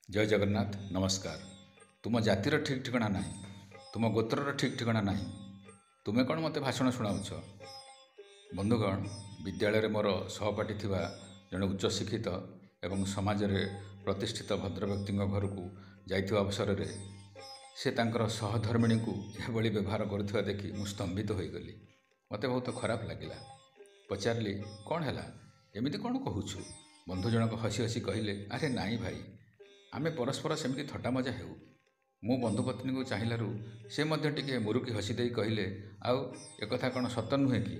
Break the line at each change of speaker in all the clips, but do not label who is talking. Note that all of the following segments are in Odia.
ଜୟ ଜଗନ୍ନାଥ, ନମସ୍କାର। ତୁମ ଜାତିର ଠିକ୍ ଠିକଣା ନାହିଁ, ତୁମ ଗୋତ୍ରର ଠିକ୍ ଠିକଣା ନାହିଁ, ତୁମେ କ'ଣ ମୋତେ ଭାଷଣ ଶୁଣାଉଛ? ବନ୍ଧୁଗଣ, ବିଦ୍ୟାଳୟରେ ମୋର ସହପାଠୀ ଥିବା ଜଣେ ଉଚ୍ଚଶିକ୍ଷିତ ଏବଂ ସମାଜରେ ପ୍ରତିଷ୍ଠିତ ଭଦ୍ରବ୍ୟକ୍ତିଙ୍କ ଘରକୁ ଯାଇଥିବା ଅବସରରେ ସେ ତାଙ୍କର ସହଧର୍ମିଣୀଙ୍କୁ ଏଭଳି ବ୍ୟବହାର କରୁଥିବା ଦେଖି ମୁଁ ସ୍ତମ୍ଭିତ ହୋଇଗଲି। ମୋତେ ବହୁତ ଖରାପ ଲାଗିଲା। ପଚାରିଲି, କ'ଣ ହେଲା, ଏମିତି କ'ଣ କହୁଛୁ? ବନ୍ଧୁ ଜଣକ ହସି ହସି କହିଲେ, ଆରେ ନାଇଁ ଭାଇ, ଆମେ ପରସ୍ପର ସେମିତି ଥଟ୍ଟାମଜା ହେଉ। ମୁଁ ବନ୍ଧୁପତ୍ନୀଙ୍କୁ ଚାହିଁଲାରୁ ସେ ମଧ୍ୟ ଟିକିଏ ମୁରୁକି ହସି ଦେଇ କହିଲେ, ଆଉ ଏକଥା କ'ଣ ସତ ନୁହେଁ କି?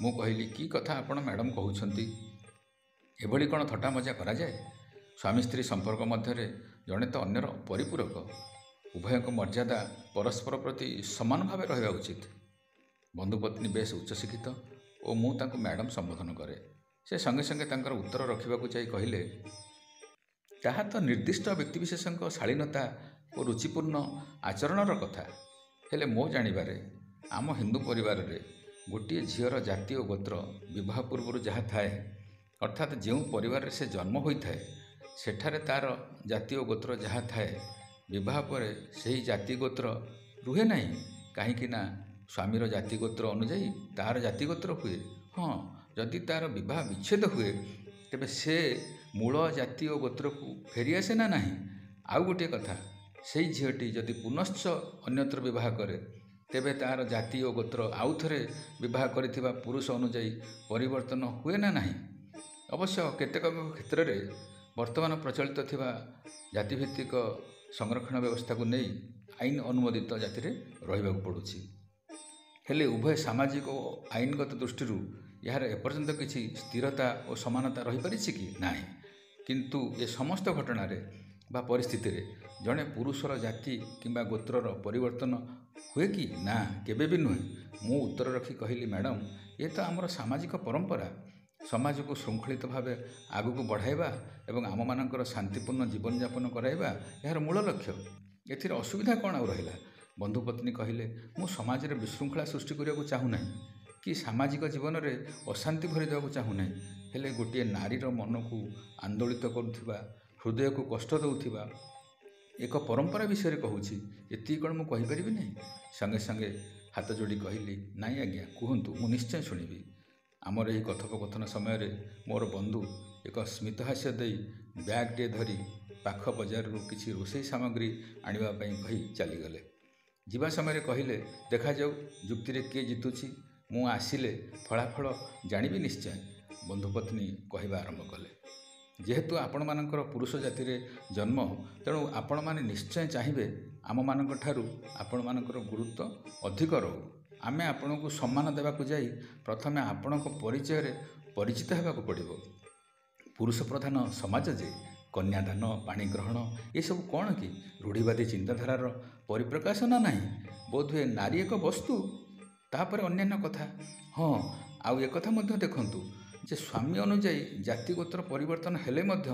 ମୁଁ କହିଲି, କି କଥା ଆପଣ ମ୍ୟାଡ଼ାମ୍ କହୁଛନ୍ତି? ଏଭଳି କ'ଣ ଥଟ୍ଟାମଜା କରାଯାଏ? ସ୍ୱାମୀ ସ୍ତ୍ରୀ ସମ୍ପର୍କ ମଧ୍ୟରେ ଜଣେ ତ ଅନ୍ୟର ପରିପୂରକ। ଉଭୟଙ୍କ ମର୍ଯ୍ୟାଦା ପରସ୍ପର ପ୍ରତି ସମାନ ଭାବେ ରହିବା ଉଚିତ। ବନ୍ଧୁପତ୍ନୀ ବେଶ ଉଚ୍ଚଶିକ୍ଷିତ ଓ ମୁଁ ତାଙ୍କୁ ମ୍ୟାଡ଼ାମ୍ ସମ୍ବୋଧନ କରେ। ସେ ସଙ୍ଗେ ସଙ୍ଗେ ତାଙ୍କର ଉତ୍ତର ରଖିବାକୁ ଯାଇ କହିଲେ, ତାହା ତ ନିର୍ଦ୍ଦିଷ୍ଟ ବ୍ୟକ୍ତିବିଶେଷଙ୍କ ଶାଳୀନତା ଓ ରୁଚିପୂର୍ଣ୍ଣ ଆଚରଣର କଥା। ହେଲେ ମୋ ଜାଣିବାରେ ଆମ ହିନ୍ଦୁ ପରିବାରରେ ଗୋଟିଏ ଝିଅର ଜାତି ଓ ଗୋତ୍ର ବିବାହ ପୂର୍ବରୁ ଯାହା ଥାଏ, ଅର୍ଥାତ୍ ଯେଉଁ ପରିବାରରେ ସେ ଜନ୍ମ ହୋଇଥାଏ ସେଠାରେ ତା'ର ଜାତି ଓ ଗୋତ୍ର ଯାହା ଥାଏ, ବିବାହ ପରେ ସେହି ଜାତି ଗୋତ୍ର ରୁହେ ନାହିଁ। କାହିଁକି ନା ସ୍ୱାମୀର ଜାତି ଗୋତ୍ର ଅନୁଯାୟୀ ତା'ର ଜାତି ଗୋତ୍ର ହୁଏ। ହଁ, ଯଦି ତା'ର ବିବାହ ବିଚ୍ଛେଦ ହୁଏ ତେବେ ସେ ମୂଳ ଜାତି ଓ ଗୋତ୍ରକୁ ଫେରିଆସେ ନା ନାହିଁ? ଆଉ ଗୋଟିଏ କଥା, ସେଇ ଝିଅଟି ଯଦି ପୁନଶ୍ଚ ଅନ୍ୟତ୍ର ବିବାହ କରେ ତେବେ ତା'ର ଜାତି ଓ ଗୋତ୍ର ଆଉ ଥରେ ବିବାହ କରିଥିବା ପୁରୁଷ ଅନୁଯାୟୀ ପରିବର୍ତ୍ତନ ହୁଏ ନା ନାହିଁ? ଅବଶ୍ୟ କେତେକଙ୍କ କ୍ଷେତ୍ରରେ ବର୍ତ୍ତମାନ ପ୍ରଚଳିତ ଥିବା ଜାତିଭିତ୍ତିକ ସଂରକ୍ଷଣ ବ୍ୟବସ୍ଥାକୁ ନେଇ ଆଇନ ଅନୁମୋଦିତ ଜାତିରେ ରହିବାକୁ ପଡ଼ୁଛି। ହେଲେ ଉଭୟ ସାମାଜିକ ଓ ଆଇନଗତ ଦୃଷ୍ଟିରୁ ଏହାର ଏପର୍ଯ୍ୟନ୍ତ କିଛି ସ୍ଥିରତା ଓ ସମାନତା ରହିପାରିଛି କି ନାହିଁ। କିନ୍ତୁ ଏ ସମସ୍ତ ଘଟଣାରେ ବା ପରିସ୍ଥିତିରେ ଜଣେ ପୁରୁଷର ଜାତି କିମ୍ବା ଗୋତ୍ରର ପରିବର୍ତ୍ତନ ହୁଏ କି ନା? କେବେ ବି ନୁହେଁ। ମୁଁ ଉତ୍ତର ରଖି କହିଲି, ମ୍ୟାଡ଼ାମ୍, ଏ ତ ଆମର ସାମାଜିକ ପରମ୍ପରା। ସମାଜକୁ ଶୃଙ୍ଖଳିତ ଭାବେ ଆଗକୁ ବଢ଼ାଇବା ଏବଂ ଆମମାନଙ୍କର ଶାନ୍ତିପୂର୍ଣ୍ଣ ଜୀବନଯାପନ କରାଇବା ଏହାର ମୂଳ ଲକ୍ଷ୍ୟ। ଏଥିରେ ଅସୁବିଧା କ'ଣ ଆଉ ରହିଲା? ବନ୍ଧୁପତ୍ନୀ କହିଲେ, ମୁଁ ସମାଜରେ ବିଶୃଙ୍ଖଳା ସୃଷ୍ଟି କରିବାକୁ ଚାହୁଁନାହିଁ କି ସାମାଜିକ ଜୀବନରେ ଅଶାନ୍ତି ଭରି ଦେବାକୁ ଚାହୁଁନାହିଁ। ହେଲେ ଗୋଟିଏ ନାରୀର ମନକୁ ଆନ୍ଦୋଳିତ କରୁଥିବା, ହୃଦୟକୁ କଷ୍ଟ ଦେଉଥିବା ଏକ ପରମ୍ପରା ବିଷୟରେ କହୁଛି, ଏତିକି କ'ଣ ମୁଁ କହିପାରିବି ନାହିଁ? ସଙ୍ଗେ ସଙ୍ଗେ ହାତ ଯୋଡ଼ି କହିଲି, ନାଇଁ ଆଜ୍ଞା, କୁହନ୍ତୁ, ମୁଁ ନିଶ୍ଚୟ ଶୁଣିବି। ଆମର ଏହି କଥୋପକଥନ ସମୟରେ ମୋର ବନ୍ଧୁ ଏକ ସ୍ମିତହାସ୍ୟ ଦେଇ ବ୍ୟାଗ୍ଟିଏ ଧରି ପାଖ ବଜାରରୁ କିଛି ରୋଷେଇ ସାମଗ୍ରୀ ଆଣିବା ପାଇଁ କହି ଚାଲିଗଲେ। ଯିବା ସମୟରେ କହିଲେ, ଦେଖାଯାଉ ଯୁକ୍ତିରେ କିଏ ଜିତୁଛି, ମୁଁ ଆସିଲେ ଫଳାଫଳ ଜାଣିବି ନିଶ୍ଚୟ। ବନ୍ଧୁପତ୍ନୀ କହିବା ଆରମ୍ଭ କଲେ, ଯେହେତୁ ଆପଣମାନଙ୍କର ପୁରୁଷ ଜାତିରେ ଜନ୍ମ, ତେଣୁ ଆପଣମାନେ ନିଶ୍ଚୟ ଚାହିଁବେ ଆମମାନଙ୍କ ଠାରୁ ଆପଣମାନଙ୍କର ଗୁରୁତ୍ୱ ଅଧିକ ରହୁ। ଆମେ ଆପଣଙ୍କୁ ସମ୍ମାନ ଦେବାକୁ ଯାଇ ପ୍ରଥମେ ଆପଣଙ୍କ ପରିଚୟରେ ପରିଚିତ ହେବାକୁ ପଡ଼ିବ। ପୁରୁଷ ପ୍ରଧାନ ସମାଜ ଯେ, କନ୍ୟାଦାନ, ପାଣିଗ୍ରହଣ ଏସବୁ କ'ଣ କି ରୂଢ଼ିବାଦୀ ଚିନ୍ତାଧାରାର ପରିପ୍ରକାଶ ନା ନାହିଁ? ବୋଧହୁଏ ନାରୀ ଏକ ବସ୍ତୁ, ତାପରେ ଅନ୍ୟାନ୍ୟ କଥା। ହଁ, ଆଉ ଏକଥା ମଧ୍ୟ ଦେଖନ୍ତୁ ଯେ ସ୍ୱାମୀ ଅନୁଯାୟୀ ଜାତି ଗୋତ୍ର ପରିବର୍ତ୍ତନ ହେଲେ ମଧ୍ୟ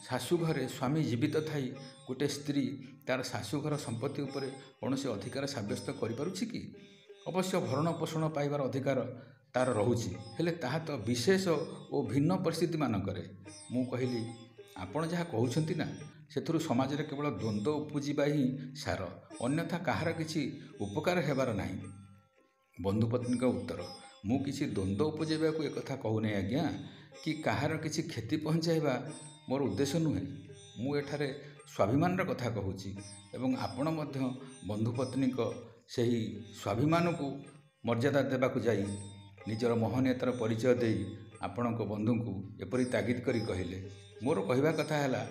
ଶାଶୁଘରେ ସ୍ୱାମୀ ଜୀବିତ ଥାଇ ଗୋଟେ ସ୍ତ୍ରୀ ତା'ର ଶାଶୁଘର ସମ୍ପତ୍ତି ଉପରେ କୌଣସି ଅଧିକାର ସାବ୍ୟସ୍ତ କରିପାରୁଛି କି? ଅବଶ୍ୟ ଭରଣ ପୋଷଣ ପାଇବାର ଅଧିକାର ତା'ର ରହୁଛି, ହେଲେ ତାହା ତ ବିଶେଷ ଓ ଭିନ୍ନ ପରିସ୍ଥିତିମାନଙ୍କରେ। ମୁଁ କହିଲି, ଆପଣ ଯାହା କହୁଛନ୍ତି ନା, ସେଥିରୁ ସମାଜରେ କେବଳ ଦ୍ୱନ୍ଦ୍ୱ ଉପୁଜିବା ହିଁ ସାର, ଅନ୍ୟଥା କାହାର କିଛି ଉପକାର ହେବାର ନାହିଁ। ବନ୍ଧୁପତ୍ନୀଙ୍କ ଉତ୍ତର, ମୁଁ କିଛି ଦ୍ୱନ୍ଦ୍ୱ ଉପୁଜାଇବାକୁ ଏକଥା କହୁନାହିଁ ଆଜ୍ଞା, କି କାହାର କିଛି କ୍ଷତି ପହଞ୍ଚାଇବା ମୋର ଉଦ୍ଦେଶ୍ୟ ନୁହେଁ। ମୁଁ ଏଠାରେ ସ୍ୱାଭିମାନର କଥା କହୁଛି ଏବଂ ଆପଣ ମଧ୍ୟ ବନ୍ଧୁପତ୍ନୀଙ୍କ ସେହି ସ୍ୱାଭିମାନକୁ ମର୍ଯ୍ୟାଦା ଦେବାକୁ ଯାଇ ନିଜର ମହନୀୟତାର ପରିଚୟ ଦେଇ ଆପଣଙ୍କ ବନ୍ଧୁଙ୍କୁ ଏପରି ତାଗିଦ କରି କହିଲେ। ମୋର କହିବା କଥା ହେଲା,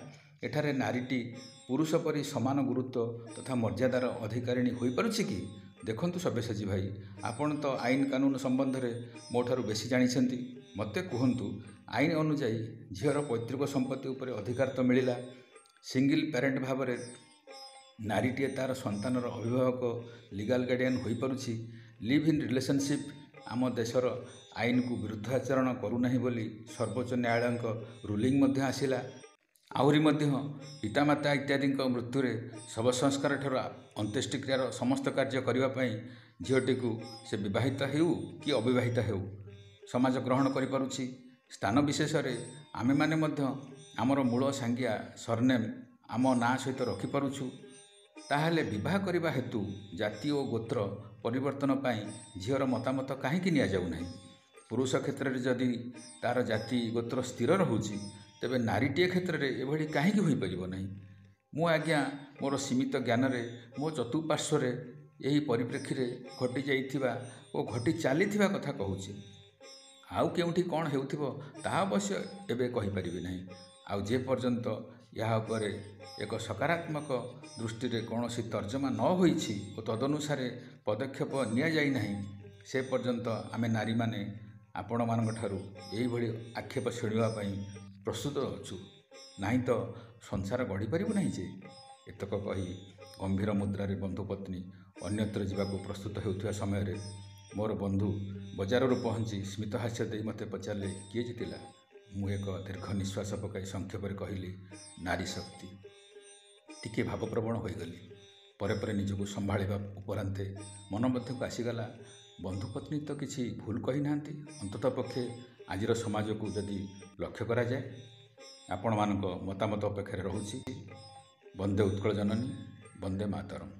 ଏଠାରେ ନାରୀଟି ପୁରୁଷ ପରି ସମାନ ଗୁରୁତ୍ୱ ତଥା ମର୍ଯ୍ୟାଦାର ଅଧିକାରିଣୀ ହୋଇପାରୁଛି କି? ଦେଖନ୍ତୁ ସବ୍ୟସାଚୀ ଭାଇ, ଆପଣ ତ ଆଇନ କାନୁନ ସମ୍ବନ୍ଧରେ ମୋ ଠାରୁ ବେଶୀ ଜାଣିଛନ୍ତି। ମୋତେ କୁହନ୍ତୁ, ଆଇନ ଅନୁଯାୟୀ ଝିଅର ପୈତୃକ ସମ୍ପତ୍ତି ଉପରେ ଅଧିକାର ତ ମିଳିଲା। ସିଙ୍ଗିଲ୍ ପ୍ୟାରେଣ୍ଟ ଭାବରେ ନାରୀଟିଏ ତା'ର ସନ୍ତାନର ଅଭିଭାବକ, ଲିଗାଲ୍ ଗାର୍ଡ଼ିଆନ୍ ହୋଇପାରୁଛି। ଲିଭ୍ ଇନ୍ ରିଲେସନସିପ୍ ଆମ ଦେଶର ଆଇନକୁ ବିରୁଦ୍ଧାଚରଣ କରୁନାହିଁ ବୋଲି ସର୍ବୋଚ୍ଚ ନ୍ୟାୟାଳୟଙ୍କ ରୁଲିଂ ମଧ୍ୟ ଆସିଲା। ଆହୁରି ମଧ୍ୟ ପିତାମାତା ଇତ୍ୟାଦିଙ୍କ ମୃତ୍ୟୁରେ ଶବ ସଂସ୍କାର ଠାରୁ ଅନ୍ତ୍ୟେଷ୍ଟିକ୍ରିୟାର ସମସ୍ତ କାର୍ଯ୍ୟ କରିବା ପାଇଁ ଝିଅଟିକୁ, ସେ ବିବାହିତ ହେଉ କି ଅବିବାହିତ ହେଉ, ସମାଜ ଗ୍ରହଣ କରିପାରୁଛି। ସ୍ଥାନ ବିଶେଷରେ ଆମେମାନେ ମଧ୍ୟ ଆମର ମୂଳ ସାଙ୍ଗିଆ ସରନେମ୍ ଆମ ନାଁ ସହିତ ରଖିପାରୁଛୁ, ତାହେଲେ ବିବାହ କରିବା ହେତୁ ଜାତି ଓ ଗୋତ୍ର ପରିବର୍ତ୍ତନ ପାଇଁ ଝିଅର ମତାମତ କାହିଁକି ନିଆଯାଉ ନାହିଁ? ପୁରୁଷ କ୍ଷେତ୍ରରେ ଯଦି ତା'ର ଜାତି ଗୋତ୍ର ସ୍ଥିର ରହୁଛି, ତେବେ ନାରୀଟିଏ କ୍ଷେତ୍ରରେ ଏଭଳି କାହିଁକି ହୋଇପାରିବ ନାହିଁ? ମୁଁ ଆଜ୍ଞା ମୋର ସୀମିତ ଜ୍ଞାନରେ ମୋ ଚତୁଃପାର୍ଶ୍ୱରେ ଏହି ପରିପ୍ରେକ୍ଷୀରେ ଘଟିଯାଇଥିବା ଓ ଘଟି ଚାଲିଥିବା କଥା କହୁଛି। ଆଉ କେଉଁଠି କ'ଣ ହେଉଥିବ ତାହା ଅବଶ୍ୟ ଏବେ କହିପାରିବି ନାହିଁ। ଆଉ ଯେ ପର୍ଯ୍ୟନ୍ତ ଏହା ଉପରେ ଏକ ସକାରାତ୍ମକ ଦୃଷ୍ଟିରେ କୌଣସି ତର୍ଜମା ନ ହୋଇଛି ଓ ତଦନୁସାରେ ପଦକ୍ଷେପ ନିଆଯାଇ ନାହିଁ, ସେ ପର୍ଯ୍ୟନ୍ତ ଆମେ ନାରୀମାନେ ଆପଣମାନଙ୍କ ଠାରୁ ଏହିଭଳି ଆକ୍ଷେପ ଶୁଣିବା ପାଇଁ ପ୍ରସ୍ତୁତ ଅଛୁ। ନାହିଁ ତ ସଂସାର ଗଢ଼ିପାରିବୁ ନାହିଁ ଯେ। ଏତକ କହି ଗମ୍ଭୀର ମୁଦ୍ରାରେ ବନ୍ଧୁପତ୍ନୀ ଅନ୍ୟତ୍ର ଯିବାକୁ ପ୍ରସ୍ତୁତ ହେଉଥିବା ସମୟରେ ମୋର ବନ୍ଧୁ ବଜାରରୁ ପହଞ୍ଚି ସ୍ମିତହାସ୍ୟ ଦେଇ ମୋତେ ପଚାରିଲେ, କିଏ ଜିତିଲା? ମୁଁ ଏକ ଦୀର୍ଘ ନିଶ୍ୱାସ ପକାଇ ସଂକ୍ଷେପରେ କହିଲି, ନାରୀ ଶକ୍ତି। ଟିକିଏ ଭାବପ୍ରବଣ ହୋଇଗଲି। ପରେ ପରେ ନିଜକୁ ସମ୍ଭାଳିବା ଉପରାନ୍ତେ ମନ ମଧ୍ୟକୁ ଆସିଗଲା, ବନ୍ଧୁପତ୍ନୀ ତ କିଛି ଭୁଲ କହିନାହାନ୍ତି, ଅନ୍ତତଃ ପକ୍ଷେ ଆଜିର ସମାଜକୁ ଯଦି ଲକ୍ଷ୍ୟ କରାଯାଏ। ଆପଣମାନଙ୍କ ମତାମତ ଅପେକ୍ଷାରେ ରହୁଛି। ବନ୍ଦେ ଉତ୍କଳ ଜନନୀ, ବନ୍ଦେ ମାତରମ୍।